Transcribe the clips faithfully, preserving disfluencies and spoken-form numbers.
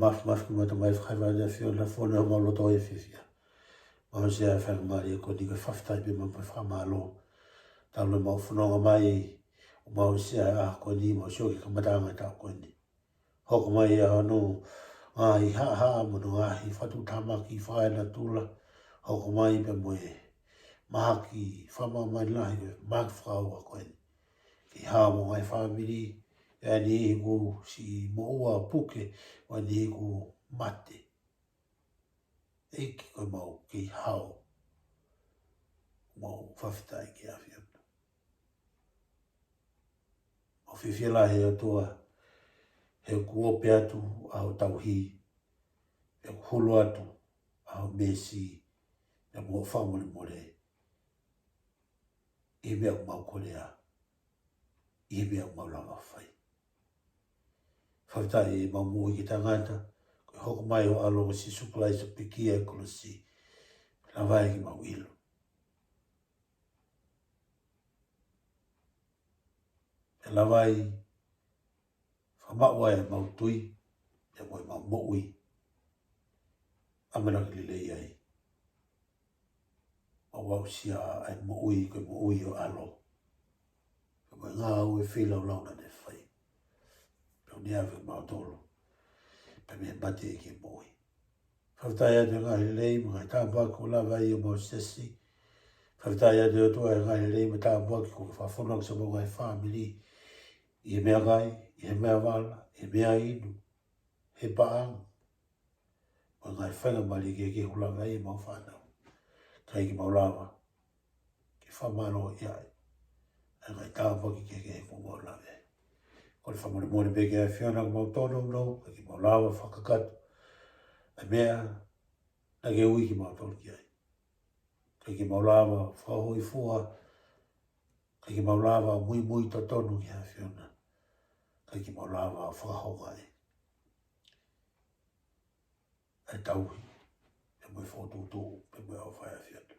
Mafimafi ke mau ʻomai fakaivale ʻa e ʻAfiona, fonu homau loto ʻi he fiefia. Mau aʻusia e faingamālie ko eni ko e fakafetaʻi pea mo e fakamālō. Talu ʻemau fononga mai, ʻo mau aʻusia e ʻaho ko eni, mau sio ki he kamataʻanga e taʻu ko eni. Hoko mai ʻa hono ngaahi haʻahaʻa mo hono ngaahi fakatuʻutāmaki fakaenatula. Hoko mai pea mo e mahaki fakamāmani lahi, mahaki fakaua ko eni. Kei hao mo e ngaahi fāmili, ʻa e niʻihi kuo siʻi moʻua puke, ʻa e niʻihi kuo mate. ʻEiki, ko e mau kei hao, mau fakafetaʻi ki he ʻAfiona. Mau fiefia lahi ʻe ʻOtua, he ʻoku ope atu ʻa hoʻo tauhi, he ʻoku hulu atu ʻa hoʻo meesi, pea mo hoʻo fakamolemole, ʻi he meʻa ʻoku mau kolea, ʻi he meʻa ʻoku mau lava fai. Fakafetaʻi ʻemau moʻui ki he tangata, ko e hoko mai ho ʻAlo ko Sīsū Kalaisi ʻo pekia ʻi he kolosi, lava ai ke mau ʻilo. Pea lava ai fakamaʻu ai ʻemau tui, pea mo ʻemau moʻui, ʻamanaki lelei ai. Mau aʻusia ʻa e moʻui, ko e moʻui ʻo e ʻAlo. Pea mo e ngāue feilaulau naʻa ne fai. Pea ʻoku ne ʻave kimautolu pea mei he mate ki he moʻui. Fakafetaʻi atu he ngaahi lelei mo e ngaahi tāpuaki kuo lava ai ʻemau siasi. Fakafetaʻi atu ʻe ʻOtua he ngaahi lelei mo e tāpuaki kuo ke fakafonua ki siʻomau ngaahi fāmili. ʻI he meʻakai, ʻi he meʻavala, ʻi he meʻainu, he paʻanga, mo e ngaahi faingamālie kehekehe ʻoku lava ai ʻemau fānau. ʻIkai ke mau lava ke fakamālō ʻi ai ʻa e ngaahi tāpuaki kehekehe kuo mau lava ai. Kole fakamolemole pē ki he ʻAfiona ke mau tōnounou, ʻikai ke mau lava fakakakato ʻa e meʻa naʻa ke ui kimautolu ki ai. ʻIkai ke mau lava fakahōifua, ʻikai ke mau lava muimui totonu ki he ʻAfiona. ʻIkai ke mau lava fakahoko ai ʻa e tauhi, pea mo e fokotuʻutuʻu, pea mo e ʻofa ʻa e ʻAfiona.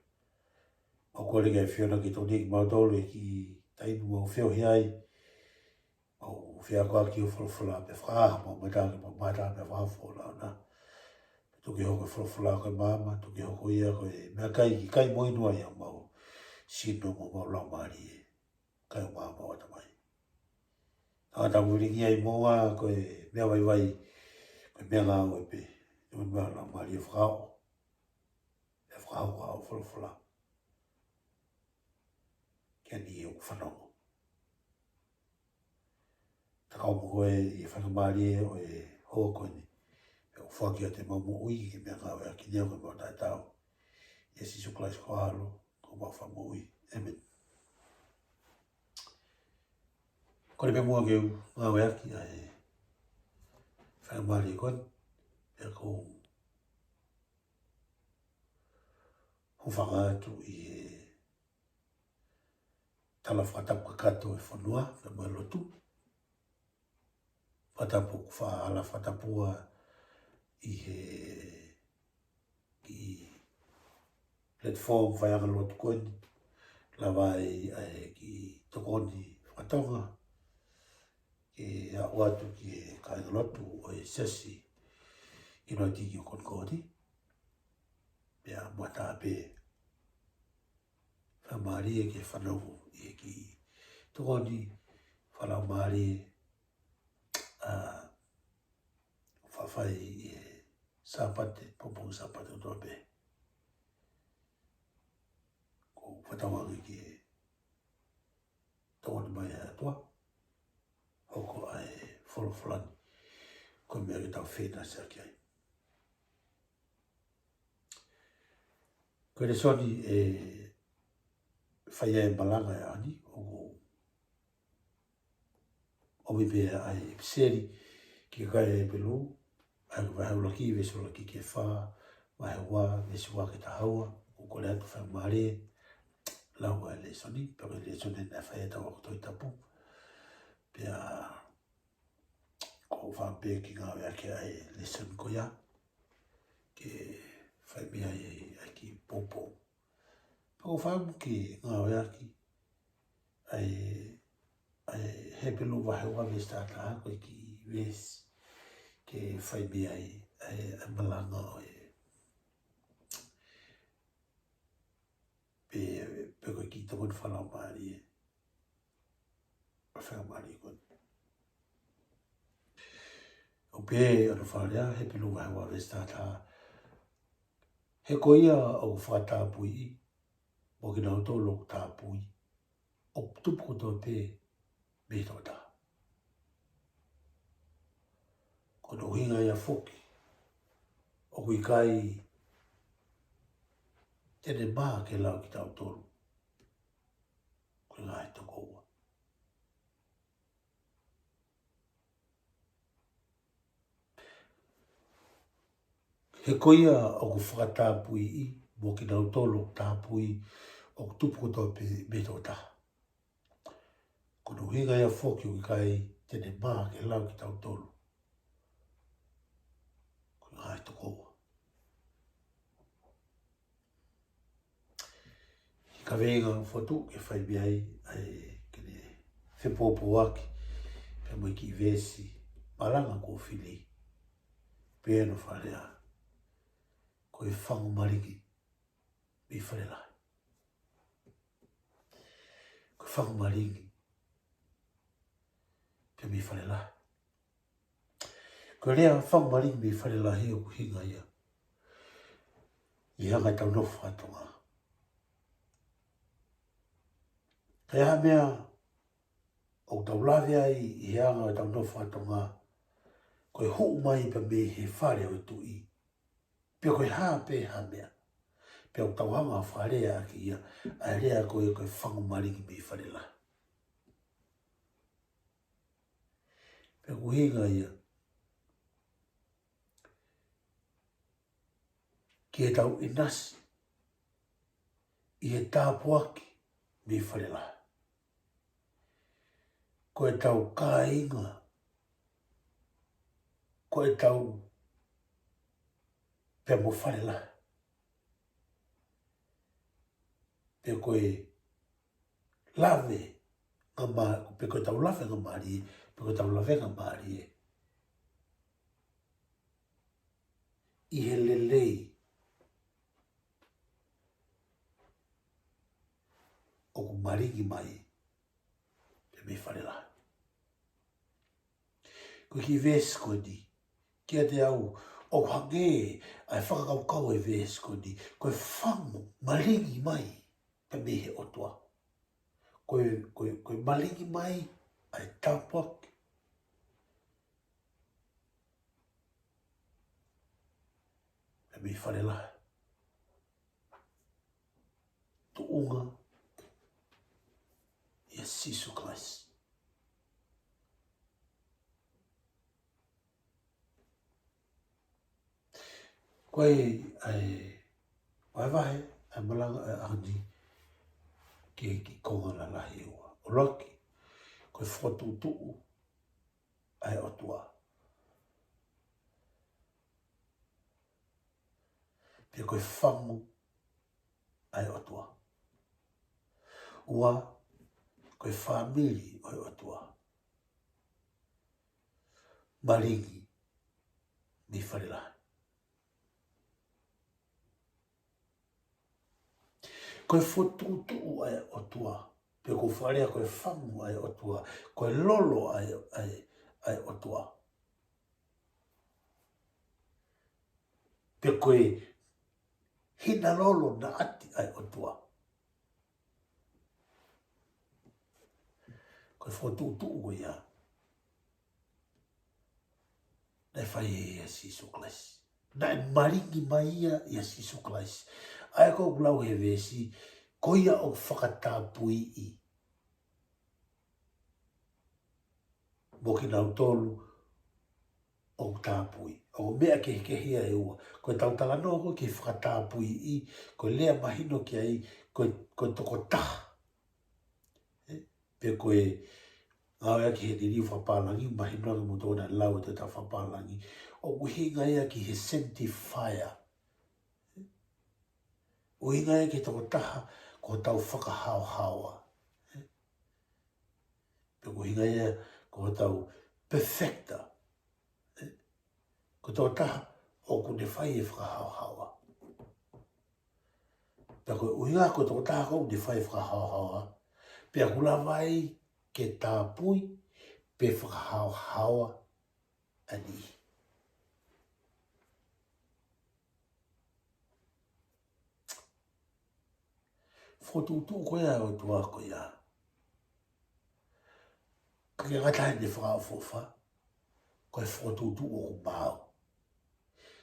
Mau kole ki he ʻAfiona ke tokoniʻi kimautolu he kiʻi taimi ʻoku mau feohi ai. Mau feakoʻaki ho folofola pea fakaʻaho ʻemau mata ke mau mamata pea fakafolofola na. Pea tuku ke hoko e folofola ko e maama, tuku ke hoko ia ko e meʻakai ke kai mo inu ai ʻa homau sino mo homau laumālie. Kae ʻumaʻā homau ʻatamai. Tangata ʻoku vilingia ʻi he moʻunga ko e meʻa vaivai, ko e meʻangāue pē. Ko e meʻa laumālie fakaʻaho. ʻE fakahoko ʻa hoʻo folofola ki he niʻihi ʻoku fanongo. Takaua mo koe ʻi he faingamālie ʻo e houa ko eni. Pea ʻoku foaki atu ʻemau moʻui ke meʻangāueʻaki ni ʻa ko homau taʻetaau. ʻIa Sīsū Kalaisi ko ho ʻAlo, ko homau Fakamoʻui. ʻĒmeni. Kole pē muʻa ke u ngāueʻaki ʻa e faingamālie ko eni. Pea ʻoku ou hūfanga atu ʻi he tala fakatapu kakato ʻa e fonua, pea mo e lotu. Fakatapu ʻoku faʻa ala fakatapua ʻi he kiʻi platform faiʻanga lotu ko eni. Lava ai ʻa e kiʻi tokoni fakatonga ke aʻu atu ki he kāingalotu ʻo e siasi ʻUnited ʻi Konikōti. Pea mo ha taha pē faingamālie ke fanongo ʻi he kiʻi tokoni fakalaumālie, ʻa, ʻoku faʻa fai ʻi he Sāpate, pongipongi Sāpate kotoa pē. ʻOku ou fakatauange ke tokoni mai ʻa e ʻOtua, hoko ʻa e folofola ni ko e meʻa ke tau feʻinasiʻaki ai. Ko e lēsoni ʻe fai ai e malanga ʻi he ʻaho ni, ʻoku ʻomi pē ʻa e ʻipiseli ki he kakai Hepelū, ʻa ia ko e vahe ʻuluaki, veesi ʻuluaki ki he fā, vahe ua, veesi ua ki he taha ua, ʻoku ou kole atu faingamālie, lau ʻa e lēsoni, pea ko e lēsoni naʻe fai ʻe he tau ako Tohi Tapu. Pea ʻoku ou fakaʻamu pē ke ngāueʻaki ʻa e lēsoni ko ia, ke fai mei ai ʻa e kiʻi poupou. Pea ʻoku ou fakaʻamu ke ngāueʻaki ʻa e, ʻa e Hepelū vahe ua veesi taha taha, ko e kiʻi veesi, ke fai mei ai ʻa e, ʻa e malanga ʻo e, pe, pe ko e kiʻi tokoni fakalaumālie ʻo e faingamālie ko eni. ʻOku pehē hono fakalea, Hepelū vahe ua veesi taha taha: He ko ia ʻoku fakatapui, mo kinautolu ʻoku tapui, ʻoku tupu kotoa pē mei he tokotaha. Ko hono ʻuhinga ia foki, ʻoku ʻikai te ne mā ke lau kitautolu ko e ngaahi tokoua. He ko ia ʻoku fakatapui, mo kinautolu ʻoku tapui, ʻoku tupu kotoa pē mei he tokotaha. Ko hono ʻuhinga ia foki, ʻoku ʻikai te ne mā ke lau kitautolu ko e ngaahi tokoua. Kaveinga fotu ke fai mei ai ʻa e, ke ne fepōpōaki pea mo e kiʻi veesi malanga kuo fili, pehē hono fakalea: Ko e fangu malingi mei fale lahi. Ko e fangu malingi pē mei fale lahi. Ko e lea fangu malingi mei fale lahi ʻoku ʻuhinga ia ʻi he anga ʻetau nofo faka-Tonga. Ka ʻi ai ha meʻa ʻoku tau lave ai ʻi he anga ʻetau nofo faka-Tonga, ko e hū mai pē mei he fale ʻo e tuʻi, pe ko e hā pē ha meʻa, pea ʻoku tau hanga ʻo fakaleaʻaki ia ʻa e lea ko ē ko e fangu malingi mei fale lahi. Pea ʻoku ʻuhinga ia ki heʻetau ʻinasi ʻi he tāpuaki mei fale lahi. Ko ʻetau kāinga, ko ʻetau pea mo fale lahi, pe ko e lavengamā-, pe ko ʻetau lavengamālie, pe ko ʻetau lavengamālie ʻi he lelei ʻoku malingi mai pē mei fale lahi. Ko e kiʻi veesi ko eni, kiate au, ʻoku hangē ʻa e fakakaukau ʻo e veesi ko eni ko e fangu malingi mai pē mei he ʻOtua. Ko e, ko e, ko e malingi mai ʻa e tāpuaki pē mei fale lahi, tuʻunga ʻia Sīsū Kalaisi. Ko e, ʻa e, vahevahe ʻa e malanga ʻo e ʻaho ni ki he kiʻi konga lalahi ʻe ua. ʻUluaki, ko e fokotuʻutuʻu ʻa e ʻOtua. Pea ko e fangu ʻa e ʻOtua. Ua, ko e fāmili ʻo e ʻOtua. Malingi mei fale lahi. Ko e fokotuʻutuʻu ʻa e ʻOtua, pe ko e fakalea ko e fangu ʻa e ʻOtua, ko e lolo ʻa e, ʻa e, ʻa e ʻOtua, pe ko e hina lolo naʻati ʻa e ʻOtua. Ko e fokotuʻutuʻu ko ia naʻe fai ʻia Sīsū Kalaisi. Naʻe malingi mai ia ʻia Sīsū Kalaisi. ʻA ia ko ʻeku lau he veesi, ko ia ʻoku fakatapuiʻi, mo kinautolu ʻoku tapui. ʻOku meʻa kehekehe ia ʻe ua. Ko ʻetau talanoa ko ē ki he fakatapuiʻi, ko e lea mahino ki ai, ko e, ko e tokotaha. ʻE, pe ko e ngāueʻaki he liliu fakapālangi, mahino ange mo tona lau ʻe he tokotaha fakapālangi. ʻOku ʻuhinga ia ki he sanctifier. ʻUhinga ia ki he tokotaha ko hotau fakahaohaoa. Pe ko e ʻuhinga ia ko hotau perfecter. Ko e tokotaha ʻoku ne fai e fakahaohaoa. Pea ko e ʻuhinga ko e tokotaha ʻoku ne fai e fakahaohaoa, pea ʻoku lava ai ke tāpui pe fakahaohaoa ʻa e niʻihi. Fokotuʻutuʻu ko ia ʻa e ʻOtua ko ia. ʻIkai ke ngata ʻene fakaʻofoʻofa, ko e fokotuʻutuʻu ʻoku maau.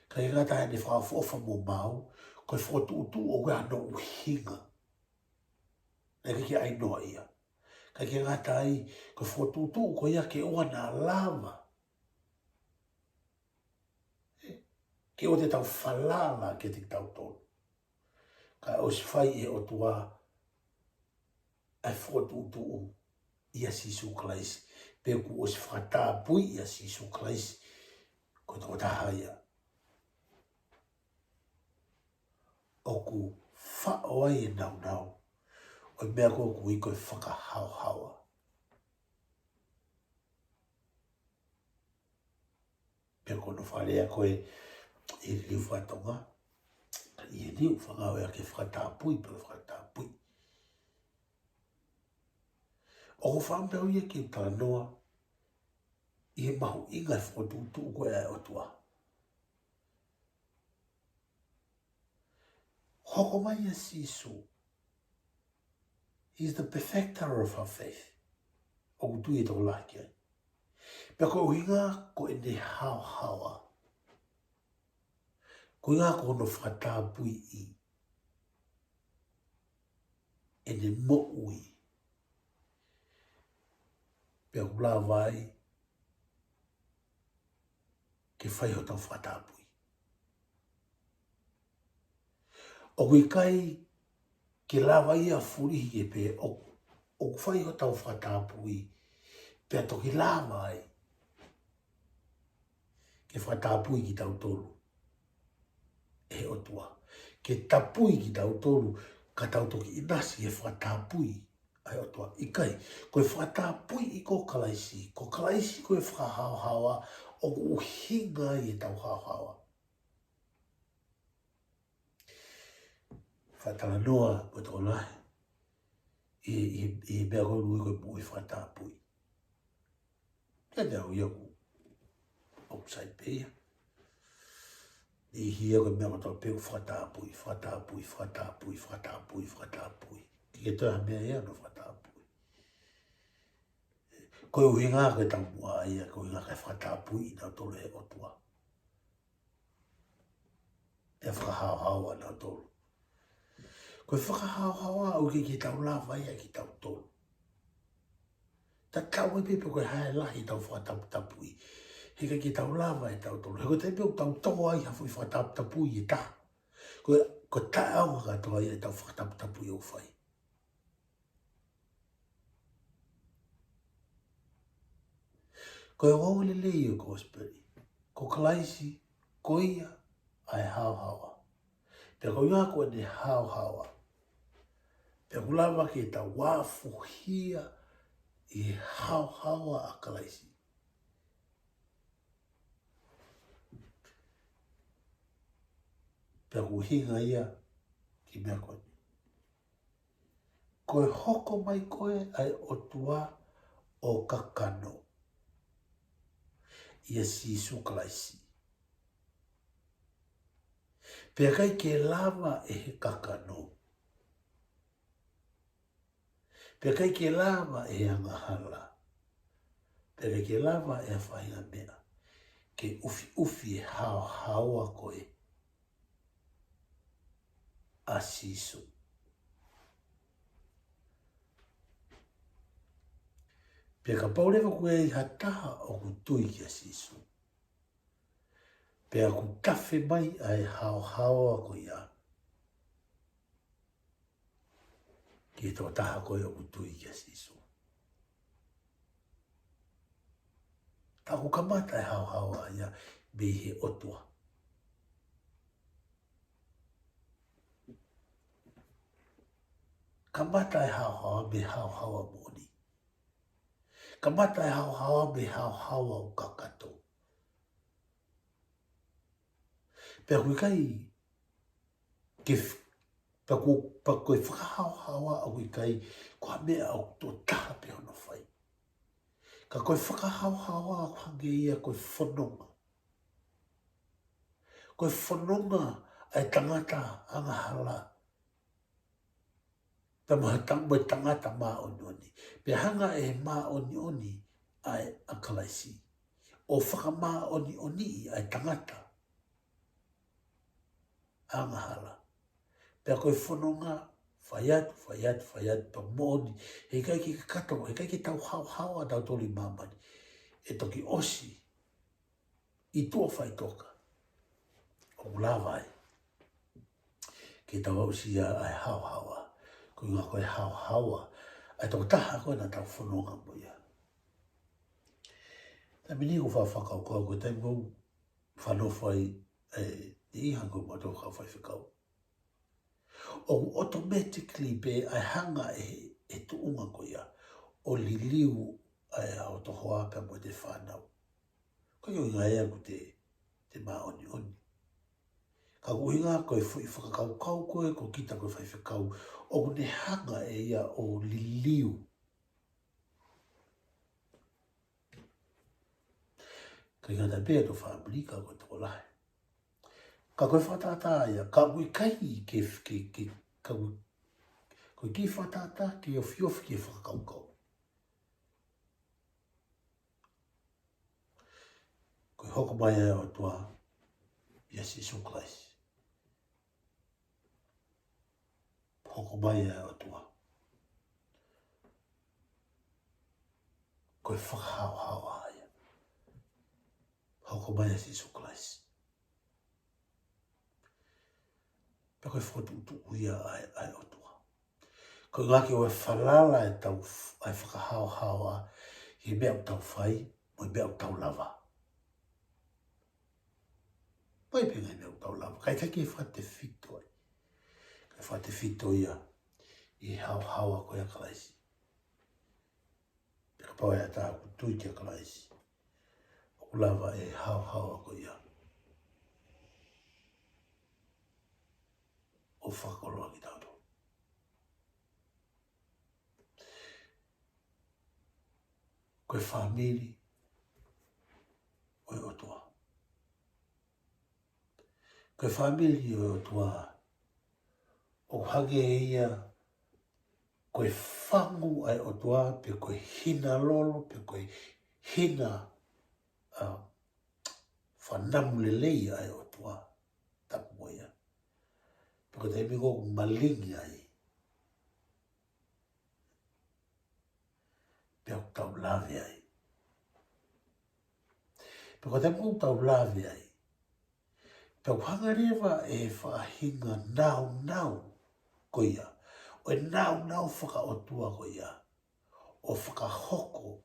ʻIkai ke ngata ʻene fakaʻofoʻofa mo maau, ko e fokotuʻutuʻu ʻoku ʻi ai hono ʻuhinga. Naʻe ʻikai ke ʻai noa ia. ʻIkai ke ngata ai, ko e fokotuʻutuʻu ko ia ke ʻoua naʻa lava ke ʻoua te tau falala kiate kitautolu. Kae ʻosi fai ʻe he ʻOtua ʻa e fokotuʻutuʻu ʻia Sīsū Kalaisi. Pea kuo ʻosi fakatāpui ʻia Sīsū Kalaisi ko e tokotaha ia ʻoku faʻo ai e nāunau ʻo e meʻa ko ē ʻoku ui ko e fakahaohaoa. Pea ko hono fakalea ko ē ʻi he liliu faka-Tonga, ʻi he liliu faka-Ngāue ʻa e fakatāpui, pe fakatāpui. ʻOku ou fakaʻamu pē au ia ke u talanoa ʻi he mahuʻinga e fokotuʻutuʻu ko ē ʻa e ʻOtua. Hoko mai ʻa Sīsū. He's the perfecter of our faith. ʻOku tui e tokolahi ki ai. Pea ko e ʻuhinga ko ʻene haohaoa. Ko e ʻuhinga ko hono fakatāpuiʻi ʻene moʻui. Pea ʻoku lava ai ke fai hotau fakatāpui. ʻOku ʻikai ke lava ia fulihi ke pehē ʻoku, ʻoku fai hotau fakatāpui, pea toki lava ai ke fakatāpui kitautolu ʻe he ʻOtua. Ke tāpui kitautolu, ka tau toki ʻinasi he fakatāpui ʻa e ʻOtua. ʻIkai, ko e fakatāpuiʻi ko Kalaisi, ko Kalaisi ko e fakahaohaoa ʻoku ʻuhinga ai ʻetau haohaoa. Fakatalanoa mo e tokolahi ʻi, ʻi, ʻi he meʻa ko ē ʻoku ui ko e moʻui fakatāpui. Kiate au ia ʻoku, ʻoku sai pē ia. Niʻihi ia ko e meʻa kotoa pē ʻoku fakatāpui, fakatāpui, fakatāpui, fakatāpui, fakatāpui. ʻIkai ke toe ha meʻa ia ʻoku fakatāpui. Ko e ʻuhinga ko e taumuʻa ia, ko e ʻuhinga ke fakatāpui kinautolu ʻe he ʻOtua. ʻE fakahaohaoa kinautolu. Ko e fakahaohaoa ʻoku ʻikai ke tau lava ia kitautolu. Tatau ai pē pe ko e hā e lahi ʻetau fakataputapui. He ʻikai ke tau lava ʻe tautolu. He ko e taimi pē ʻoku tau tō ai ha foʻi fakataputapui ʻe taha, ko e, ko e taʻeʻaonga kātoa ia ʻetau fakataputapui ʻoku fai. Ko e ongoongolelei ʻo e kosipeli, ko Kalaisi, ko ia ʻa e haohaoa. Pea ko ia ko ʻene haohaoa, pea ʻoku lava ke tau afuhia ʻi he haohaoa ʻa Kalaisi. Pea ʻoku ʻuhinga ia ki he meʻa ko eni. Ko e hoko mai ko ē ʻa e ʻOtua ʻo kakano ʻia Sīsū Kalaisi, pea ʻikai ke lava ʻe he kakano, pea ʻikai ke lava ʻe he angahala, pea ʻikai ke lava ʻe ha faʻahinga meʻa ke ʻufiʻufi e haohaoa ko ē ʻa Sīsū. Pea kapau leva ʻoku ʻi ai ha taha ʻoku tui kia Sīsū, pea ʻoku tafe mai ʻa e haohaoa ko ia ki he tokotaha ko ē ʻoku tui kia Sīsū. Tā ʻoku kamata e haohaoa ia mei he ʻOtua. Kamata e haohaoa mei he haohaoa moʻoni. Kamata e haohaoa mei he haohaoa ʻoku kakato. Pea ʻoku ʻikai ke f-, pea ko, pea ko e fakahaohaoa ʻoku ʻikai ko ha meʻa ʻoku tokotaha pē hono fai. Ka ko e fakahaohaoa ʻoku hangē ia ko e fononga. Ko e fononga ʻa e tangata angahala pea mo e tang-, mo e tangata māʻoniʻoni. Pea hanga ʻe he māʻoniʻoni ʻa e, ʻa Kalaisi ʻo fakamāʻoniʻoniʻi ʻa e tangata angahala. Pea ko e fononga, fai atu, fai atu, fai atu, pea moʻoni, heʻikai ke kakato, heʻikai ke tau haohaoa tautolu ʻi māmani. ʻE toki ʻosi ʻi tuʻa faʻitoka ʻoku lava ai ke tau aʻusia ʻa e haohaoa. Ko e ʻuhinga ko e haohaoa ʻa e tokotaha ko ē naʻa tau fononga mo ia. Taimi ni ʻoku ou faʻa fakakaukau ko e taimi ʻoku ou fanofo ai ʻe, ʻi hangē ko e maʻu kau faifekau. ʻOku automatically pē ʻa e hanga ʻe he, he tuʻunga ko ia ʻo liliu ʻa e ʻa hoto hoa pea mo ʻete fānau. Ko e ʻuhinga ia ʻoku te, te māʻoniʻoni. Ka ko e ʻuhinga ko e foʻi fakakaukau ko ē ko kita ko e faifekau, ʻoku ne hanga ʻe ia ʻo liliu. Ka ʻikai ngata pē ʻa hoto fāmili ka ko e tokolahi. Ka ko e fakatātā ia, ka ʻoku ʻikai ke, ke, ke, ka ʻoku, ko e kiʻi fakatātā ke ofiofi ke fakakaukau. Ko e hoko mai ʻa e ʻOtua ʻia Sīsū Kalaisi. Hoko mai ʻa e ʻOtua. Ko e fakahaohaoa ia. Hoko mai ʻa Sīsū Kalaisi. Pea ko e fokotuʻutuʻu ia ʻa e, ʻa e ʻOtua. Ko e ngaahi ʻo e falala ʻetau f-, ʻa e fakahaohaoa ʻi he meʻa ʻoku tau fai, mo e meʻa ʻoku tau lava. Mo e pē ngaahi meʻa ʻoku tau lava. Ka ʻikai ke fakatefito ai. Ka fakatefito ia ʻi he haohaoa ko ia ʻa Kalaisi. Pea kapau ʻe ʻi ai ha taha ʻoku tui kia Kalaisi, ʻoku lava ʻe he haohaoa ko ia ʻo fakakoloa kitautolu. Ko e fāmili ʻo e ʻOtua. Ko e fāmili ʻo e ʻOtua, ʻoku hangē ia ko e fangu ʻa e ʻOtua, pe ko e hina lolo, pe ko e hina, ʻa, fanamu lelei ʻa e ʻOtua. Tapu mo ia. Pe ko e taimi ʻoku malingi ai, pea ʻoku tau lave ai. Pea ko e taimi ʻoku tau lave ai, pea ʻoku hanga leva ʻe he faʻahinga naunau ko ia, ʻo e naunau fakaʻotua ko ia, ʻo fakahoko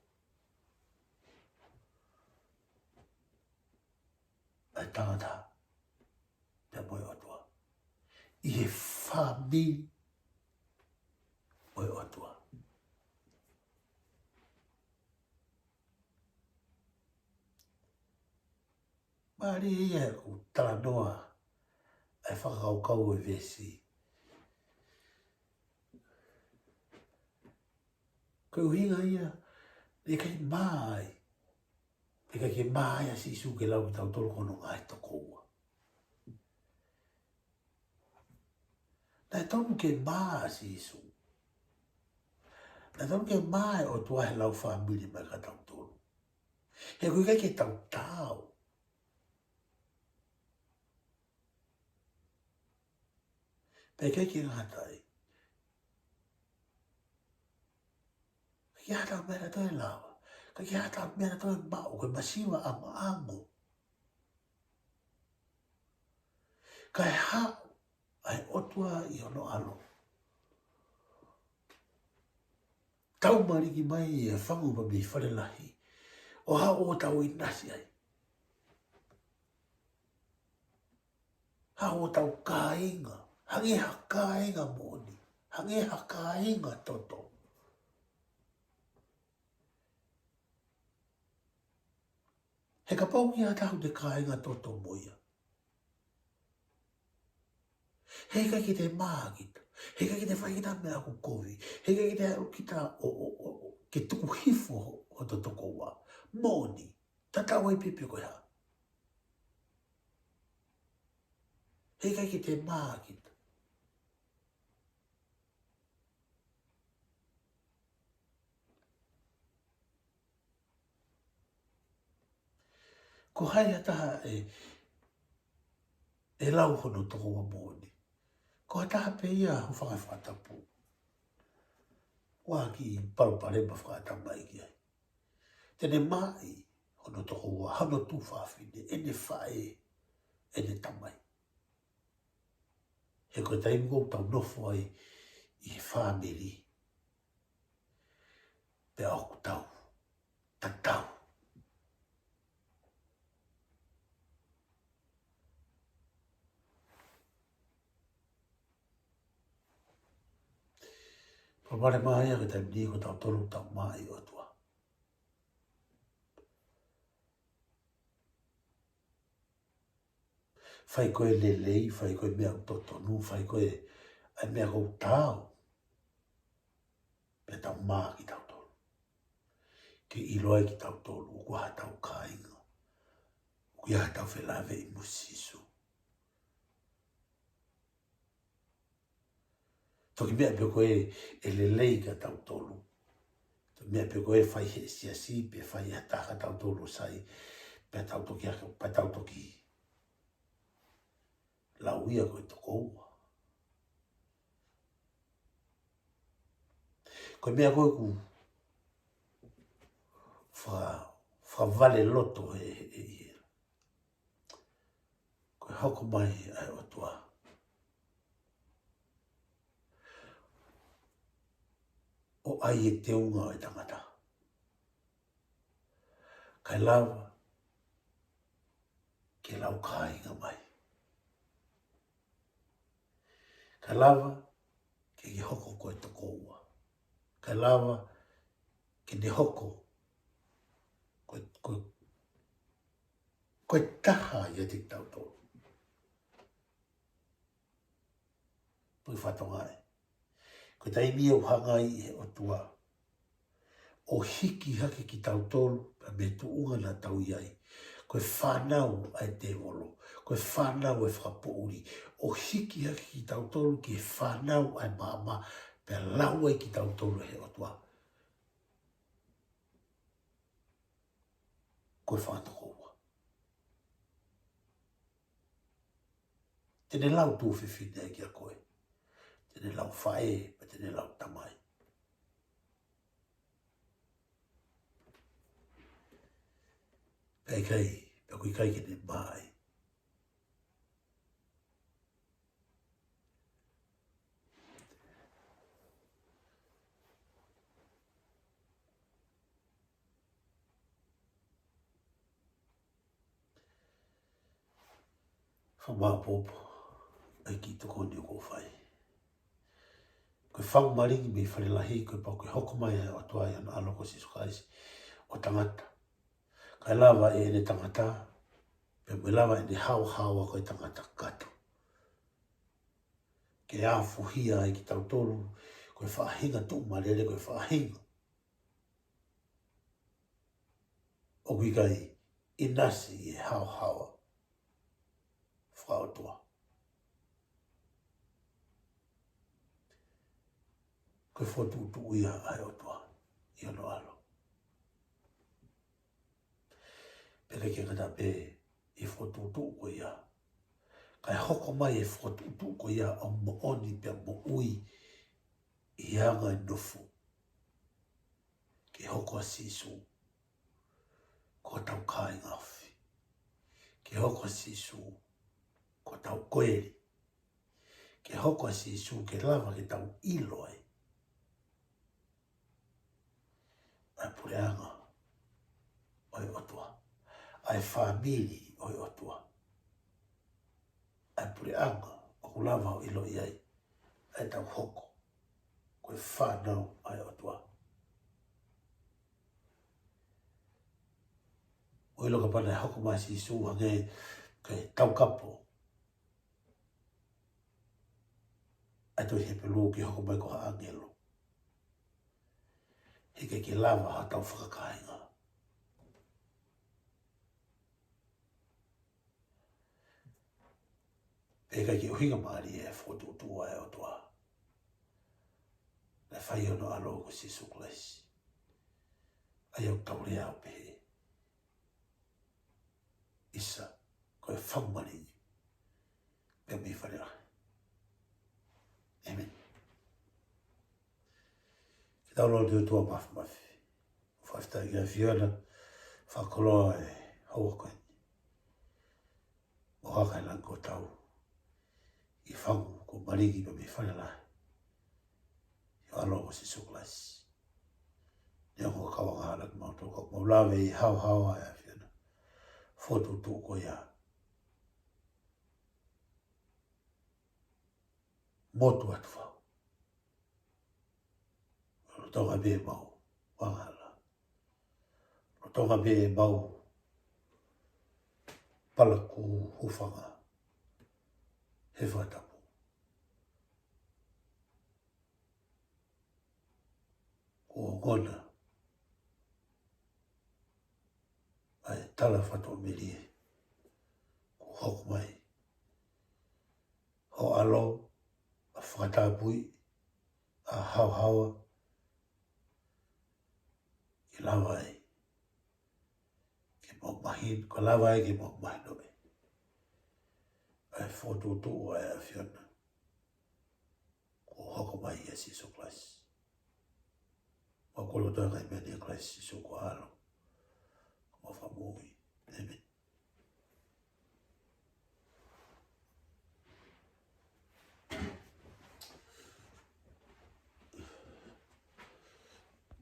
ʻa e tangata pea mo e ʻOtua ʻi he fāmili ʻo e ʻOtua. Mālie ia ʻoku talanoa ʻa e fakakaukau ʻo e veesi. Ko e ʻuhinga ia, ʻikai ke mā ai. ʻIkai ke mā ai ʻa Sīsū ke lau kitautolu ko hono ngaahi tokoua. Naʻe tonu ke mā ʻa Sīsū. Naʻe tonu ke mā ʻa e ʻOtua he lau fāmili mai kia tautolu. He ʻoku ʻikai ke tau taau. Pea ʻikai ke ngata ai. ʻIkai ke ʻi ai ha meʻa naʻa tau lava. ʻIkai ke ʻi ai ha meʻa naʻa tau maʻu, ko e masiva ʻamoʻamo. Kae haʻu ʻa e ʻOtua ʻi hono ʻAlo. Tau maliki mai ʻa e fangu pea mei fale lahi. ʻO haʻu ʻo tau ʻinasi ai. Haʻu ʻo tau kāinga. Hangē ha kāinga moʻoni. Hangē ha kāinga toto. He kapau ʻoku ʻi ai ha taha ʻoku te kāinga toto mo ia, He ʻikai ke te mā kita. He ʻikai ke te fai kita ha meʻa ʻoku kovi. He ʻikai ke te ʻalu kita ʻo, ʻo, ʻo, ʻo, ke tuku hifo ho, hoto tokoua. Moʻoni. Tatau ai pē pe ko e hā. He ʻikai ke te mā kita. Ko hai ha taha ʻe, ʻe lau hono tokoua moʻoni? Ko ha taha pē ia, hūfanga he fakatapu. ʻOku ʻi ai e kiʻi palopalema fakaʻatamai ki ai. Te ne mā ʻi hono tokoua, hono tuofāfine, ʻene faʻē, ʻene tamai. He ko e taimi ʻoku tau nofo ai ʻi he fāmili, pea ʻoku tau tatau. Palopalema ia ko e taimi ni ʻoku tau tolu tau mā ʻi he ʻOtua. Fai ko e lelei, fai ko e meʻa ʻoku totonu, fai ko e, ʻa e meʻa ʻoku taau. Pea tau mā kitautolu. Ke ʻilo ai kitautolu, ʻoku ʻi ai haʻatau kāinga. ʻOku ʻi ai haʻatau felāveʻi mo Sīsū. Toki meʻa pē ko ē ʻe lelei kia tautolu. Toki meʻa pē ko ē fai he siasi, pe fai ha taha kia tautolu sai, pea tau toki hake, pea tau toki lau ia ko e tokoua. Ko e meʻa ko ē ʻoku fa-, fakavaleloto he, he, he, he. Ko e hoko mai ʻa e ʻOtua ʻo ʻai e teunga ʻo e tangata. Kae lava ke lau kāinga mai. Kae lava ke ke hoko ko e tokoua. Kae lava ke ne hoko ko, ko, ko e taha ʻiate kitautolu. Pui fatonga ē. Ko e taimi ʻoku hanga ai ʻe he ʻOtua ʻo hiki hake kitautolu, pea mei he tuʻunga naʻa tau ʻi ai. Ko e fānau ʻa e tēvolo, ko e fānau ʻa e fakapoʻuli, ʻo hiki hake kitautolu ki he fānau ʻa e maama, pea lau ai kitautolu ʻe he ʻOtua ko e fanga tokoua. Te ne lau tuofefine kia koe. Te ne lau faʻē, pea te ne lau tamai. Pea ʻikai, pea ʻoku ʻikai ke ne mā ai. Fakamāʻopoʻopo ʻa e kiʻi tokoni ʻoku ou fai. Ko e fakamalanga mei fale lahi, ko e pau ke hoko mai ʻa e ʻOtua ʻi hono ʻAlo ko Sīsū Kalaisi ʻo tangata. Kae lava ʻe ʻene tangata, pea mo e lava ʻene haohaoa ko e tangata kakato. Ke afuhia ai kitautolu, ko e faʻahinga tuʻumalele, ko e faʻahinga ʻoku ʻikai ʻinasi ʻi he haohaoa fakaʻotua. Ko e fokotuʻutuʻu ia ʻa e ʻOtua ʻi hono ʻAlo. Pea ʻikai ke ngata pē ʻi he fokotuʻutuʻu ko ia, kae hoko mai e fokotuʻutuʻu ko ia ʻo moʻoni pea moʻui ʻi he anga e nofo. Ke hoko ʻa Sīsū ko hotau kāinga ofi. Ke hoko ʻa Sīsū ko hotau koeli. Ke hoko ʻa Sīsū ke lava ke tau ʻilo ai ʻa e puleʻanga ʻo e ʻOtua, ʻa e fāmili ʻo e ʻOtua, ʻa e puleʻanga ʻoku lava ʻo ʻiloʻi ai ʻa ʻetau hoko ko e fānau ʻa e ʻOtua. ʻO ʻilo kapau naʻe hoko mai ʻa Sīsū hangē ko e taukapo, ʻa e tohi Hepelū ke hoko mai ko ha ʻāngelo. He ʻikai ke lava haʻatau fakakāinga. Pea ʻikai ke ʻuhinga mālie e fokotuʻutuʻu ʻa e ʻOtua. Naʻe fai ʻi hono ʻAlo ko Sīsū Kalaisi. ʻA ia ʻoku tau lea ʻo pehē, ʻisa, ko e fangu malingi pē mei Fale Lahi. ʻĒmeni. Ke tau lotu. ʻOtua Māfimafi, fakafetaʻi ki he ʻAfiona, fakakoloa e houa ko eni. Mo haka e langi ko tau ʻi he fangu kuo malingi pē mei Fale Lahi, ʻi ho ʻAlo ko Sīsū Kalaisi. Neongo ʻoku kau angahala kimautolu, ka ʻoku mau lave ʻi he haohaoa ʻa e ʻAfiona, fokotuʻutuʻu ko ia. Motu atu fau. Lolotonga pē ʻemau angahala, lolotonga pē ʻemau palakū, hūfanga he fakatapu. Kuo ongona ʻa e tala fakatuʻamelie kuo hoko mai. Ho ʻAlo ʻa e fakatapui, ʻa e haohaoa, ke lava ai ke mau mahi-, ke lava ai ke mau mahinoʻi ʻa e fokotuʻutuʻu ʻa e ʻAfiona kuo hoko mai ʻia Sīsū Kalaisi. Mau kole atu ʻa e ngaahi meʻa ni ʻia Kalaisi Sīsū ko ho ʻAlo.